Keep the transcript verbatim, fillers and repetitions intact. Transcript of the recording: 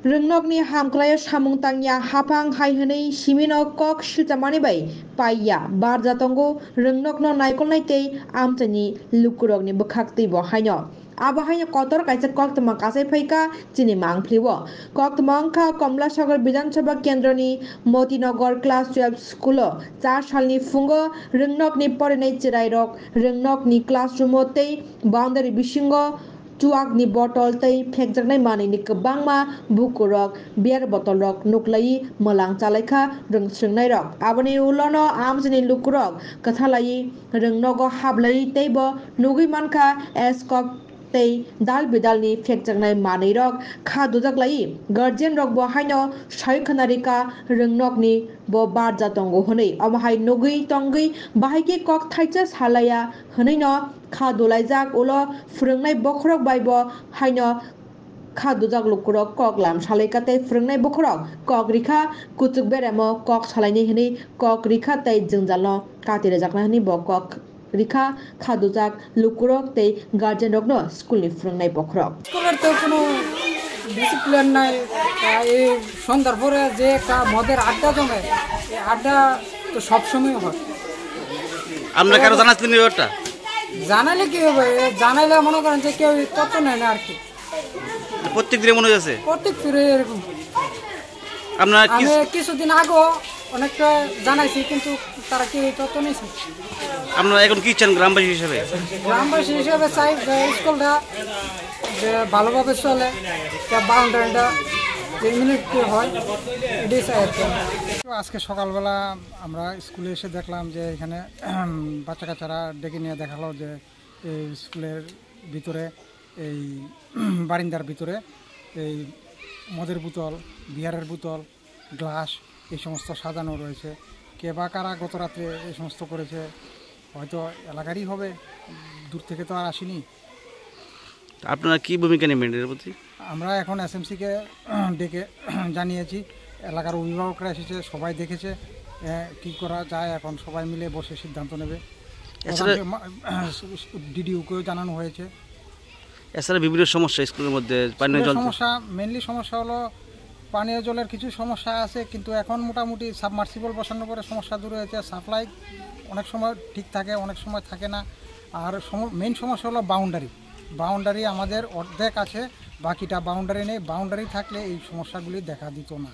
Rwngnokni hamkrai o samung tangya haphang hai hwnwi simino kok silchamani bai paiya barja tongo rwngnokno naikolnai tei amchaini lukurokni bwkhak twibo haino. Abo haino kotor kaisa koktwma kasai phaikha chini mangphlio. Koktwma wngkha Komlasagor Bidhan Sabha Kendroni Motinagar Class twelve School o char salni phungo rwngnokni porinai chwrairok rwngnokni classroom o tei boundary bisingo chuakni botol tei phekjaknai manwini kwbangma bukurok, beer botolrok nuklaiwi mwlang chalaikha rwng-, swrwngnairok. Aboni ulono amchaini lukurok kwthalaiwi rwngnogo hablaiwi teibo nugwi mankha eskok tei dal bidalni phekjaknai manwirok kha dujak laiwi. Guardianrokbo haino sai khna rikha rwngnokni bo barja tongo hwnwi. Omo hai nugwi tongwi bahai khe kok thaisa salaiya hwnwino kha dulaijak ulo phwrwngnai bokhorok bai bo haino kha dujak lukurok kok lam salaikha tei phwrwngnai bokhorok kok rikha kuchuk beremo kok salainai hwnwi kok rikha tei jwngjalno kati rwjaknai hwnwi bo kok rikha kha dujak lukurok tei guardianrokno schoolni phwrwngnai bokhorok. স্কুলের তো কোনো ডিসিপ্লিন নাই। তা এই সন্ধ্যার পরে যে একটা মদের আড্ডা জমে, এই আড্ডা তো সবসময় হয়। আপনারা কারো জানাচ্ছেন এই ব্যাপারটা? জানালে কি হবে? এ জানাইলে মনে করেন যে কেউ তথ্য নেয় না আর কি। প্রত্যেক দিনে মনে হচ্ছে? প্রত্যেক ফিরে এরকম। আপনারা কি আমি কিছুদিন আগেও অনেকটা জানাইছি, কিন্তু তারা কেউ তথ্য নিছে। আপনারা এখন কি চান গ্রামবাসী হিসেবে? গ্রামবাসী হিসেবে চাই যে স্কুলটা যে ভালোভাবে চলে, তা বাউন্ডারিটা যে ইমিডিয়েটলি হয়, এটাই চাই আর কি। তো আজকে সকালবেলা আমরা স্কুলে এসে দেখলাম যে এখানে বাচ্চা কাচ্চারা ডেকে নিয়ে দেখালো যে এই স্কুলের ভিতরে, এই বারিন্দার ভিতরে এই মদের বোতল, বিয়ারের বোতল, গ্লাস, এই সমস্ত সাজানো রয়েছে। কে বা কারা গত রাত্রে এই সমস্ত করেছে, হয়তো এলাকারই হবে, দূর থেকে তো আর আসেনি। আপনারা কি ভূমিকা নেবেন এর প্রতি? আমরা এখন এসএমসিকে ডেকে জানিয়েছি, এলাকার অভিভাবকরা এসেছে, সবাই দেখেছে। এ, কি করা যায়, এখন সবাই মিলে বসে সিদ্ধান্ত নেবে। এছাড়া প্রধানকে মা-, ডিডিওকেও জানানো হয়েছে। এছাড়া বিভিন্ন সমস্যা স্কুলের মধ্যে, পানীয় স্কুলের জল। সমস্যা, মেইনলি সমস্যা হলো পানীয় জলের কিছু সমস্যা আছে, কিন্তু এখন মোটামুটি সাবমার্সিবল বসানোর পরে সমস্যা দূর হয়েছে। সাপ্লাই অনেক সময় ঠিক থাকে, অনেক সময় থাকে না। আর সম-, মেইন সমস্যা হলো বাউন্ডারি। বাউন্ডারি আমাদের অর্ধেক আছে, বাকিটা বাউন্ডারি নেই। বাউন্ডারি থাকলে এই সমস্যাগুলি দেখা দিত না।